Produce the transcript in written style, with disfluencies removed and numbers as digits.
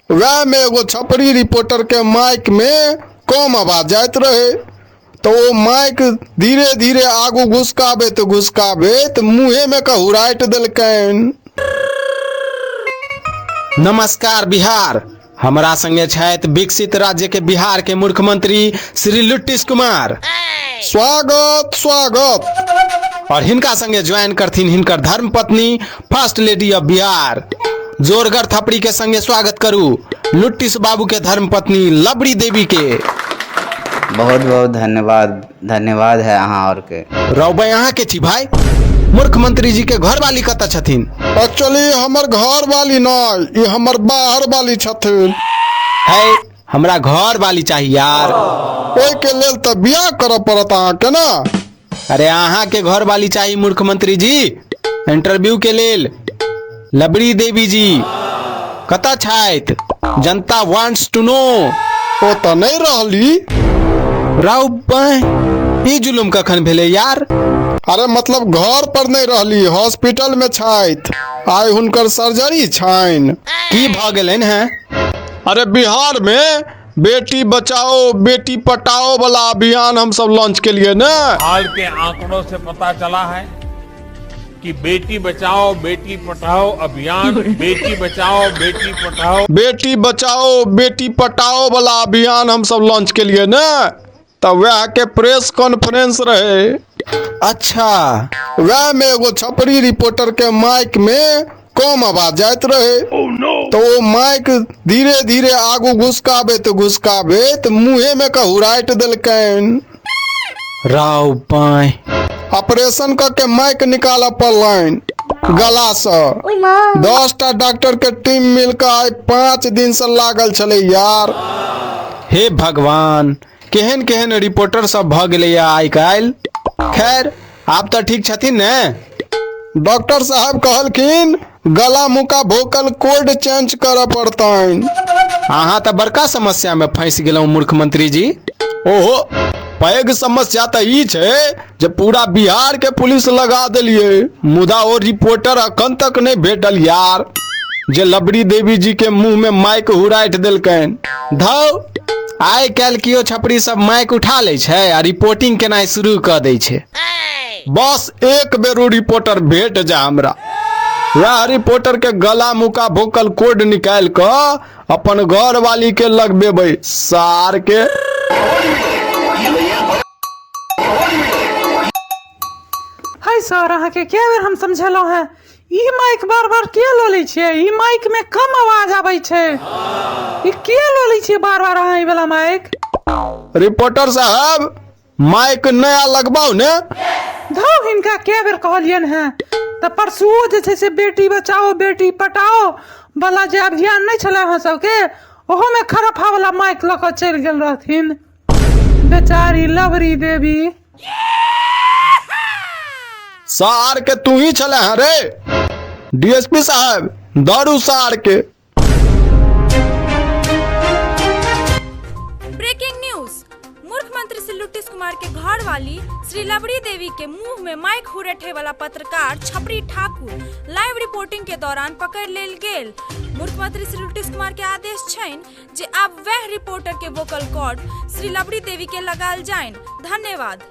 वएह मे एगो छपरी रिपोर्टर के माइक मे कम आवाज जाइत रहे, तऽ ओ माइक धीरे धीरे आगू घुसकाबैत घुसकाबैत मुँहे मे के हुराटि देलकनि। नमस्कार बिहार, हमरा संगे छथि विकसित राज्य के बिहार के मुख्यमंत्री श्री लुट्टिस कुमार। स्वागत स्वागत। और हिनका संगे ज्वाइन करथिन हिनकर धर्मपत्नी फर्स्ट लेडी ऑफ बिहार। जोरगर थपड़ी के संगे स्वागत करू लुट्टिस बाबू के धर्मपत्नी लबड़ी देवी के। बहुत बहुत धन्यवाद, धन्यवाद है अहाँ और के। रौबे अहाँ के छी भाई? मुख्यमंत्री जी के घर वाली कतऽ छथिन? एक्चुअली हमर घर वाली नहि, ई हमर बाहर वाली छथिन। है, हमरा घर वाली चाही यार। ओहि के लेल तऽ बियाह करऽ पड़त अहाँके ने। अरे अहाँ के घर वाली चाही मुख्यमंत्री जी इंटरव्यू के लेल। लबड़ी देवी जी कतऽ छथि? जनता वांट्स टू नो। ओ तऽ नहि रहली। राउ बाँहि, ई जुलुम कखन भेलै यार? अरे मतलब घर पर नहि रहली, हॉस्पिटल में छथि। आइ हुनकर सर्जरी छनि। की भऽ गेलनि हैं? अरे बिहार में बेटी बचाओ बेटी पटाओ वाला अभियान हम सब लॉन्च के लिए ने। हाल के आंकड़ों से पता चला है कि बेटी बचाओ बेटी पढ़ाओ अभियान, बेटी बचाओ बेटी पढ़ाओ, बेटी बचाओ बेटी पटाओ वाला अभियान हम सब लॉन्च के लिए ने, तऽ वएह के प्रेस कॉन्फ्रेंस रहे। अच्छा। वएह में एगो छपरी रिपोर्टर के माइक में कम आवाज जाइत रहे। तऽ ओ माइक धीरे धीरे आगू घुसकाबैत घुसकाबैत मुँहे में के हुराटि देलकनि। राव बाँहि। ऑपरेशन कऽ के माइक निकालऽ पड़लनि गला सँ। 10टा डॉक्टर के टीम मिल कऽ आइ 5 दिन सँ लागल छलै यार। हे भगवान, केहन केहन रिपोर्टर सब भऽ गेलैया आइ काल्हि। खैर आब तऽ ठीक छथिन ने? डॉक्टर साहब कहलखिन गला मुका वोकल कॉर्ड चेंज करऽ पड़तनि। अहाँ तऽ बड़का समस्या में फंसि गेलहुँ मुख्यमंत्री जी। ओहो, पैघ समस्या तऽ ई छै जे पूरा बिहार के पुलिस लगा देलियै, मुदा ओ रिपोर्टर अखन तक नहि भेटल यार जे लबड़ी देवी जी के मुंह में माइक हुराटि देलकनि। धौ, आइ काल्हि केओ छपरी सब माइक उठा लै छै आ रिपोर्टिंग केनाइ शुरू कऽ दै छै। बस एक बेर ओ रिपोर्टर भेट जाय हमरा, वएह रिपोर्टर के गला मुका वोकल कॉर्ड निकालि कऽ अपन घर वाली के लगबेबै सार के। हाय सर, अहाँके कए बेर हम समझेलहुँ हेँ, ई माइक बार बार किया लऽ लै छियै? ई माइक में कम आवाज आबै छै। ई किया लऽ लै छियै बार बार अहाँ ई वाला माइक? रिपोर्टर साहब, माइक नया लगबाउ ने। धौ, हिनका कए बेर कहलियनि हेँ। तऽ परसुओ जे छै से बेटी बचाओ बेटी पटाओ वाला जे अभियान नहि छलै अहाँ सबके, ओहोमे खरफा वाला माइक लऽ कऽ चलि गेल रहथिन बेचारी लवरी देवी। सार के तू ही छले हैं रे। डीएसपी साहब, दारू सार के। ब्रेकिंग न्यूज, मुख्यमंत्री श्री लुटिस कुमार के घर वाली श्री लबड़ी देवी के मुंह में माइक हुरठे वाला पत्रकार छपरी ठाकुर लाइव रिपोर्टिंग के दौरान पकड़ लेल गेल। मुख्यमंत्री श्री लुटिस कुमार के आदेश छनि जे आब वह रिपोर्टर के वोकल कॉर्ड श्री लबड़ी देवी के लगाल जाइन। धन्यवाद।